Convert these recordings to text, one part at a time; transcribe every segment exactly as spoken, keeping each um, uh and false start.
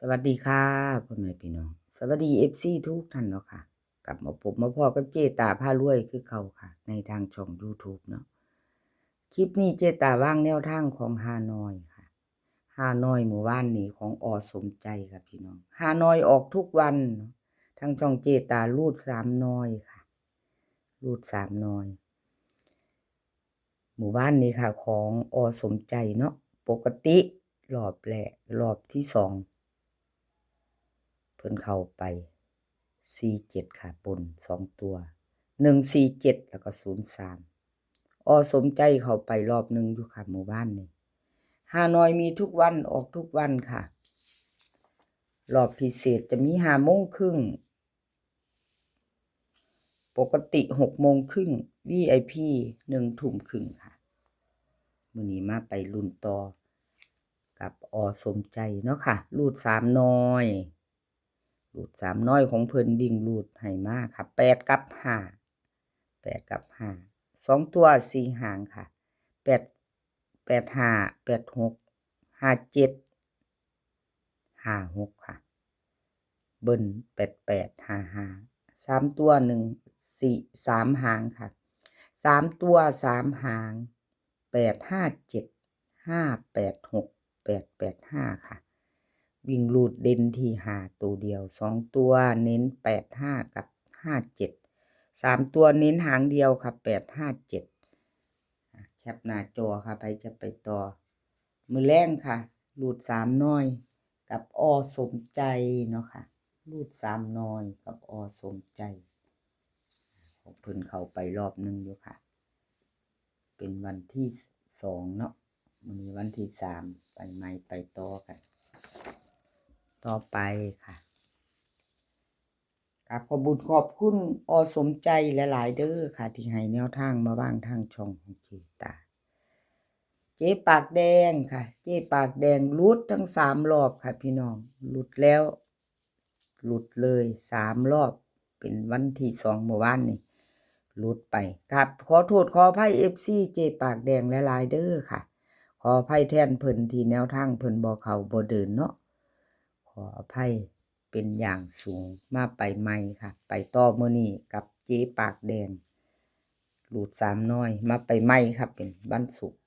สวัสดีค่ะพ่อแม่พี่น้อง สวัสดีเอฟซีทุกท่านเนาะค่ะ กลับมาพบมาพ้อกับเจตาพารวยคือเก่าค่ะ ในทางช่องยูทูบเนาะ คลิปนี้เจตาวางแนวทางของฮานอยค่ะ ฮานอยมื้อวานนี้ของอ.สมใจค่ะพี่น้อง ฮานอยออกทุกวันเนาะ ทางช่องเจตารูดสามนอยค่ะ รูดสามนอย มื้อวานนี้ค่ะ ของอ.สมใจเนาะ ปกติรอบแรก รอบที่สอง เพิ่นเข้าไป สี่เจ็ด ค่ะ บนสองตัว หนึ่งสี่เจ็ด แล้วก็ ศูนย์สาม อ.สมใจเข้าไปรอบหนึ่งอยู่ค่ะ มื้อวานนี้ ฮานอยมีทุกวัน ออกทุกวันค่ะ รอบพิเศษจะมีห้าโมงครึ่ง ปกติหกโมงครึ่ง วีไอพี หนึ่งทุ่มครึ่งค่ะ มื้อนี้มาไปลุ้นต่อกับอ.สมใจเนาะค่ะ รูดสามนอย รูดสามนอยของเพิ่นวิ่งรูดให้มาค่ะ แปดกับห้า แปดกับห้า สองตัวสี่หางค่ะ แปด แปดห้า แปดหก ห้าเจ็ด ห้าหกค่ะ เบิ้ล แปดแปด ห้าห้า สามตัวหนึ่งสี่ สามหางค่ะ สามตัวสามหาง แปดห้าเจ็ด ห้าแปดหก แปดแปดห้าค่ะ วิ่งรูดเด่นที่ห้าตัวเดียว สองตัวเน้นแปดห้ากับห้าเจ็ด สามตัวเน้นหางเดียวค่ะ แปดห้าเจ็ด อ่ะ แคปหน้าจอค่ะ ไผจะไปต่อ มื้อแลงค่ะ รูดสามนอยกับอ.สมใจเนาะค่ะ รูดสามนอยกับอ.สมใจ ของเพิ่นเข้าไปรอบหนึ่งอยู่ค่ะ เป็นวันที่สองเนาะ มื้อนี้วันที่สาม ไปใหม่ไปต่อกัน ต่อไปค่ะ กราบขอบบุญขอบคุณอ.สมใจหลายๆเด้อค่ะ ที่ให้แนวทางมาวางทางช่องของเจตา เจปากแดงค่ะ เจปากแดงหลุดทั้งสามรอบค่ะพี่น้อง หลุดแล้ว หลุดเลยสามรอบ เป็นวันที่สองมื้อวานนี้ หลุดไป ครับ ขอโทษขออภัยเอฟซีเจปากแดงหลายๆเด้อค่ะ ขออภัยแทนเพิ่นที่แนวทางเพิ่นบ่เข้าบ่เดินเนาะ ขออภัยเป็นอย่างสูง มาไปใหม่ค่ะ ไปต่อมื้อนี้กับเจปากแดง รูดสามนอย มาไปใหม่ค่ะ เป็นวันศุกร์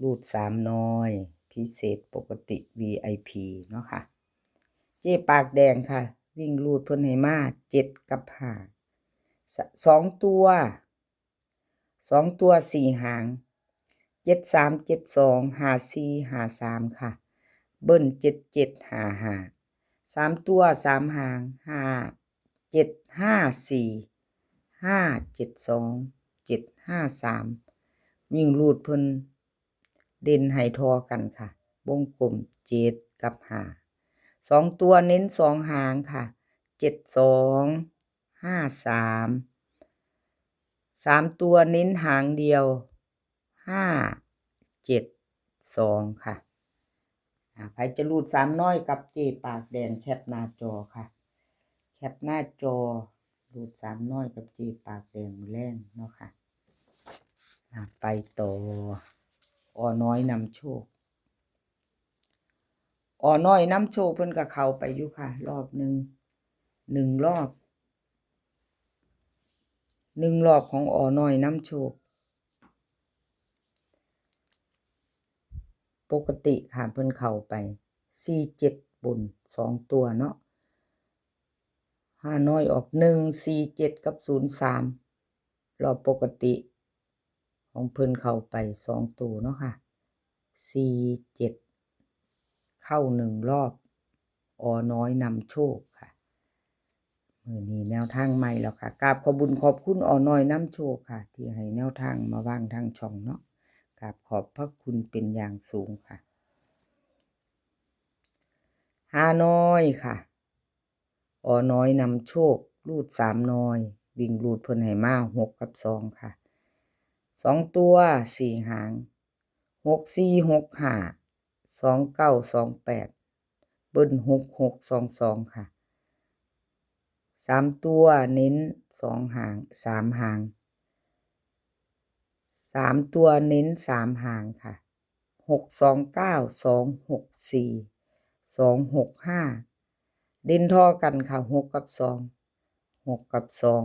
รูดสามนอย พิเศษปกติ วีไอพี เนาะค่ะ เจปากแดงค่ะ วิ่งรูดเพิ่นให้มา เจ็ดกับห้า ส- สองตัว สองตัวสี่หาง เจ็ดสาม เจ็ดสอง ห้าสี่ ห้าสามค่ะ เบิ้ล เจ็ดเจ็ด ห้าห้า สามตัวสามหาง ห้าเจ็ด ห้าสี่ ห้าเจ็ดสอง เจ็ดห้าสาม วิ่งรูดเพิ่นเด่นให้ทอกันค่ะ วงกลม เจ็ดกับห้า สองตัวเน้นสองหางค่ะ เจ็ดสอง ห้าสาม สามตัวเน้นหางเดียว ห้าเจ็ดสองค่ะ อ่า ไผจะรูดสามนอยกับเจปากแดง แคปหน้าจอค่ะ แคปหน้าจอ รูดสามนอยกับเจปากแดงมื้อแลงเนาะค่ะ อ่า ไปต่อ อ.น้อยนำโชค อ.น้อยนำโชคเพิ่นก็เข้าไปอยู่ค่ะ รอบหนึ่ง หนึ่งรอบ หนึ่งรอบของ อ.น้อยนำโชค ปกติค่ะ เพิ่นเข้าไป สี่เจ็ด บนสองตัวเนาะ ฮานอยออก หนึ่งสี่เจ็ด กับ ศูนย์สาม รอบปกติ ของเพิ่นเข้าไปสองตัวเนาะค่ะ สี่เจ็ด เข้าหนึ่งรอบ อ.น้อยนำโชคค่ะ มื้อนี้แนวทางใหม่แล้วค่ะ กราบขอบบุญขอบคุณ อ.น้อยนำโชคค่ะ ที่ให้แนวทางมาวางทางช่องเนาะ กราบขอบพระคุณเป็นอย่างสูงค่ะ ฮานอยค่ะ อ.น้อยนำโชค รูดสามนอย วิ่งรูดเพิ่นให้มา หกกับสองค่ะ สองตัวสี่หาง หกสี่ หกห้า สองเก้า สองแปด เบิ้ล หกหก สองสองค่ะ สามตัวเน้นสองหาง สามหาง สามตัวเน้นสามหางค่ะ หกสองเก้า สองหกสี่ สองหกห้า เด่นท่อกันค่ะ หกกับสอง หกกับสอง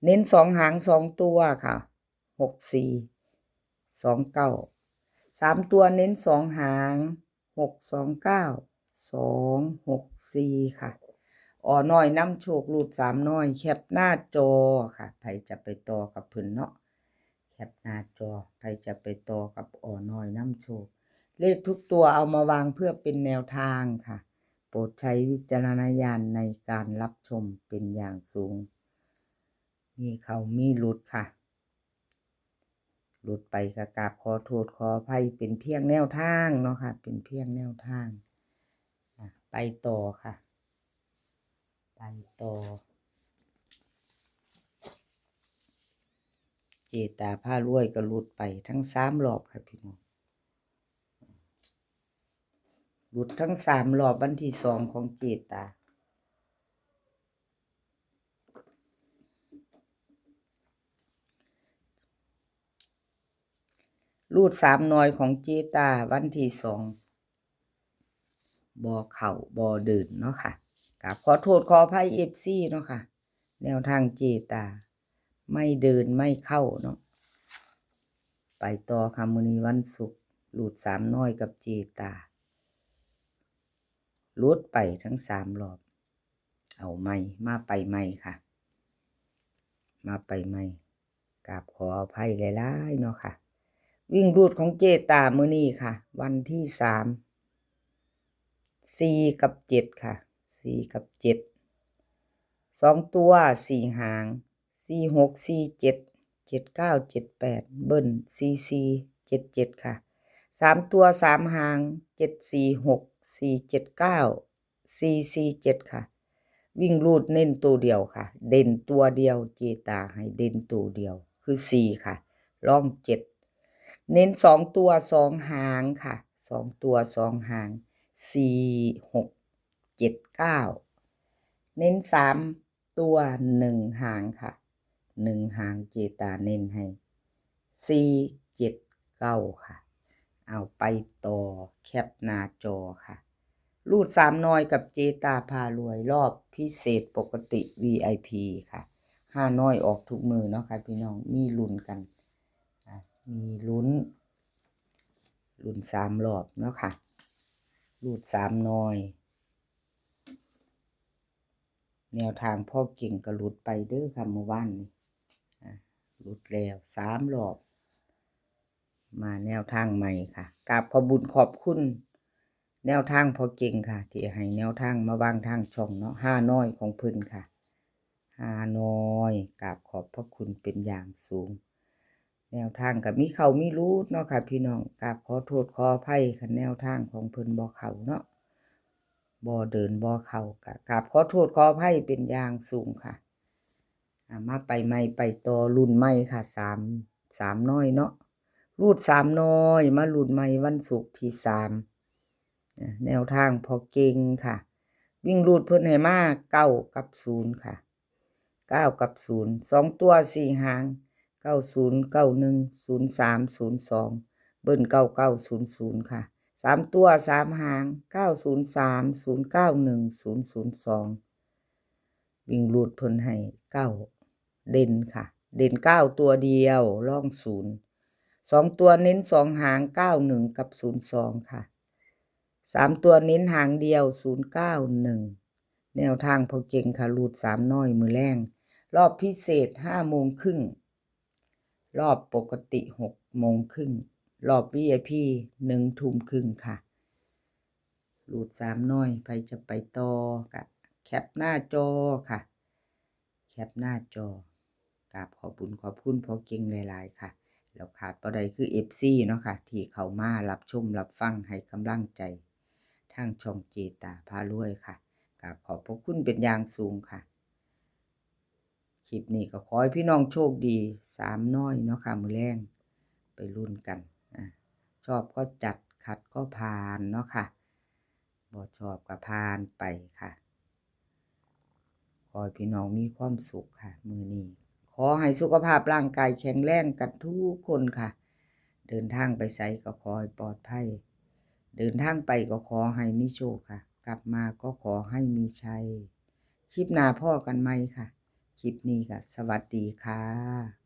เน้นสองหางสองตัวค่ะ หกสี่ สองเก้า สามตัวเน้นสองหาง หกสองเก้า สองหกสี่ ค่ะ ออน้อยนำโชค รูดสามน้อย แคปหน้าจอค่ะ ไผจะไปต่อกับเพิ่นเนาะ แคปหน้าจอ ไผจะไปต่อกับออน้อยนำโชค เลขทุกตัวเอามาวางเพื่อเป็นแนวทางค่ะ โปรดใช้วิจารณญาณในการรับชมเป็นอย่างสูง มีเข้ามีหลุดค่ะ หลุดไปก็กราบขอโทษขออภัย เป็นเพียงแนวทางเนาะค่ะ เป็นเพียงแนวทาง อ่ะ ไปต่อค่ะ ไปต่อ เจตาพารวยก็หลุดไปทั้งสามรอบค่ะพี่น้อง หลุดทั้งสามรอบวันที่สองของเจตา รูดสามน้อยของเจตาวันที่สอง บ่เข้าบ่เดินเนาะค่ะ กราบขอโทษขออภัย เอฟซี เนาะค่ะ แนวทางเจตา ไม่เดินไม่เข้าเนาะ ไปต่อค่ะ มื้อนี้วันศุกร์ รูดสามน้อยกับเจตา หลุดไปทั้งสามรอบ เอาใหม่ มาไปใหม่ค่ะ มาไปใหม่ กราบขออภัยหลายๆเนาะค่ะ วิ่งรูดของเจตามื้อนี้ค่ะ วันที่สาม สี่กับเจ็ดค่ะ สี่กับเจ็ด สองตัวสี่หาง สี่หก สี่เจ็ด เจ็ดเก้า เจ็ดแปด เบิ้ล สี่สี่ เจ็ดเจ็ด ค่ะ สามตัวสามหาง เจ็ดสี่หก สี่เจ็ดเก้า สี่สี่เจ็ด ค่ะ วิ่งรูดเน้นตัวเดียวค่ะ เด่นตัวเดียว เจตาให้เด่นตัวเดียว คือสี่ค่ะ รองเจ็ด เน้นสองตัวสองหางค่ะ สองตัวสองหาง สี่หก เจ็ดเก้า เน้นสามตัวหนึ่งหางค่ะ หนึ่งหางเจตาเน้นให้ สี่เจ็ดเก้า ค่ะ เอาไปต่อ แคปหน้าจอค่ะ รูดสามน้อยกับเจตาพารวย รอบพิเศษปกติ วีไอพี ค่ะ ห้าน้อยออกทุกมื้อเนาะค่ะพี่น้อง มีลุ้นกัน อ่ะ มีลุ้น ลุ้นสามรอบเนาะค่ะ รูดสามน้อย แนวทางพ่อเก่งก็หลุดไปเด้อค่ะ เมื่อวานนี้ อ่ะ หลุดแล้วสามรอบ มาแนวทางใหม่ค่ะ กราบขอบบุญขอบคุณ แนวทางพ่อเก่งค่ะ ที่ให้แนวทางมาวางทางช่องเนาะ ห้าน้อยของเพิ่นค่ะ ห้าน้อย กราบขอบพระคุณเป็นอย่างสูง แนวทางก็มีเข้ามีหลุดเนาะค่ะพี่น้อง กราบขอโทษขออภัยคันแนวทางของเพิ่นบ่เข้าเนาะ บ่เดินบ่เข้า ก็กราบขอโทษขออภัยเป็นอย่างสูงค่ะ อ่ะ มาไปใหม่ ไปต่อ รุ่นใหม่ค่ะ สาม สามน้อยเนาะ รูดสามน้อย มารุ่นใหม่วันศุกร์ที่สาม อ่ะ แนวทางพ่อเก่งค่ะ วิ่งรูดเพิ่นให้มา เก้ากับศูนย์ค่ะ เก้ากับศูนย์ สองตัวสี่หาง เก้าศูนย์ เก้าหนึ่ง ศูนย์สาม ศูนย์สอง เบิ้ล เก้าเก้า ศูนย์ศูนย์ ค่ะ สามตัวสามหาง เก้าศูนย์สาม ศูนย์เก้าหนึ่ง ศูนย์ศูนย์สอง วิ่งรูดเพิ่นให้เก้า เด่นค่ะ เด่นเก้าตัวเดียว รองศูนย์ สองตัวเน้นสองหาง เก้าหนึ่ง กับศูนย์สอง ค่ะ สามตัวเน้นหางเดียว ศูนย์เก้าหนึ่ง แนวทางพ่อเก่งค่ะ รูดสามน้อยมื้อแลง รอบพิเศษห้าโมงครึ่ง รอบปกติหกโมงครึ่ง รอบวีไอพีหนึ่งทุ่มครึ่งค่ะ รูดสามน้อย ไผจะไปต่อก็แคปหน้าจอค่ะ แคปหน้าจอ กราบขอบบุญขอบคุณพ่อเก่งหลายๆค่ะ แล้วขาดบ่ได้คือ เอฟซี เนาะค่ะ ที่เข้ามารับชมรับฟังให้กำลังใจทางช่องเจตาพารวยค่ะ กราบขอบพระคุณเป็นอย่างสูงค่ะ คลิปนี้ก็ขอให้พี่น้องโชคดี สามน้อยเนาะค่ะ มื้อแลง ไปลุ้นกัน อ่ะ ชอบก็จัด ขัดก็ผ่านเนาะค่ะ บ่ชอบก็ผ่านไปค่ะ ขอให้พี่น้องมีความสุขค่ะ มื้อนี้ ขอให้สุขภาพร่างกายแข็งแรงกันทุกคนค่ะ เดินทางไปไสก็ขอให้ปลอดภัย เดินทางไปก็ขอให้มีโชคค่ะ กลับมาก็ขอให้มีชัย คลิปหน้าพ้อกันใหม่ค่ะ คลิปนี้ก็สวัสดีค่ะ